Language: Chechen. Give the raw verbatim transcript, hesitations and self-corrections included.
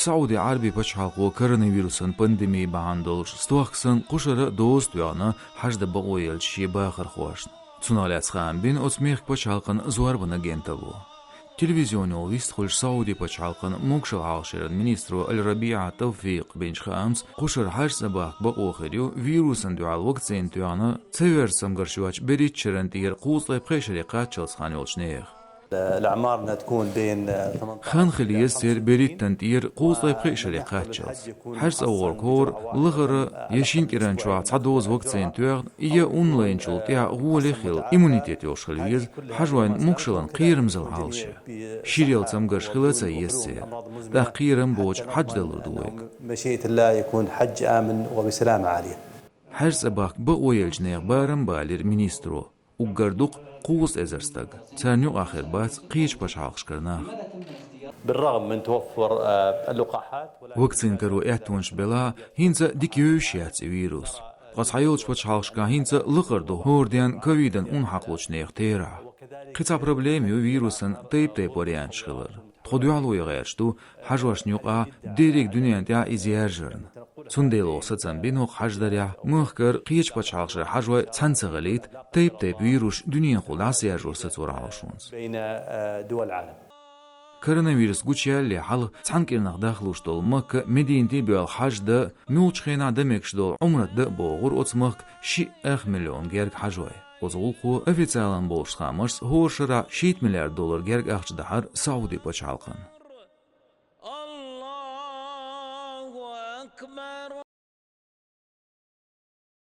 Сауди Ӏарбийн пачхьалкхо коронавирусан пандеми бахьана долуш стохка санна кхушара доза тоьхна хьаждан бакъо елча шен бахархошна. Цунах лаьцна хаам бина оцу мехкан пачхьалкхан зорбан агенталло. Телевизионехула вистхуьлуш Сауди пачхьалкхан могушалла хьалхашкаран министро Аль-РабиӀа Тавфикъа бинчу хаамца, кхушара хьаж цӀа бахка бакъо хир ю вирусан дуьхьал вакцина тоьхна ца вер цамгарш йоцчу берхӀитта шеран тӀера кхузткъе пхеа шаре кхаччалц хан йолчу нехан. الأعمار إنها تكون بين، آه، ثمانية عشر Хан хила еза церан берхӀиттан тӀера кхузткъе пхеа шаре кхаччалц. Хьаж цӀа вахарг хӀора лахара я шина кӀиран чохь цхьа доза вакцина тоьхна, я онлайнчул тӀаьхьа гӀоле хилла иммунитет йолуш хила веза, хьажойн могушаллин кхерамзалла хьалха. Ширъяла цамгарш хила а ца еза церан. ТӀаккха кхерам боцуш хьаж далур ду вайга. مشيئة الله يكون حج آمن وبسلامة عليه. Хьаж цӀа бахка бакъо елчу нехан барам а балийра министро. Уггар дукха, кхузткъа эзар стаг. Царна юкъахь хир бац кхечу пачхьалкхашкара нах. بالرغم من توفر، آه، اللقاحات، ولكن Вакцина каро аьттонаш белахь а, хӀинца а дика евзаш яц и вирус. Ткъа цхьайолчу пачхьалкхашкахь хӀинца а лакхара ду хӀора денна ковидан ун хьакхалучу нехан терахь. Кхин цхьа проблема ю вирусан тайп-тайпа варианташ хилар. Тхо дуьхьало ян гӀерташ ду хьажошна юкъахь дерриг дуьнен тӀехь иза яржарна. Цундела оха сацам бина хӀокху хьаждарехь махкара кхечу пачхьалкхашкара хьажой цхьаьна ца хилийта, тайп-тайпа вирусаш дуьненахула дӀасаяржо сацор Ӏалашонца. بين، آه، دول العالم. Коронавирус гучуялале хьалха цхьана кӀирнах дахлуш долу Макка, Мединате а боьлла хьаж дан, муьлххачу хенахь дан мегаш долу Ӏумрат дан а богӀура оцу махка шиъ ах миллион герга хьажой. Оцу гӀуллакхо официалан болуш хаамашца хӀора шарахь шийтта миллиард доллар герга ахча дахьара Сауди пачхьалкхана.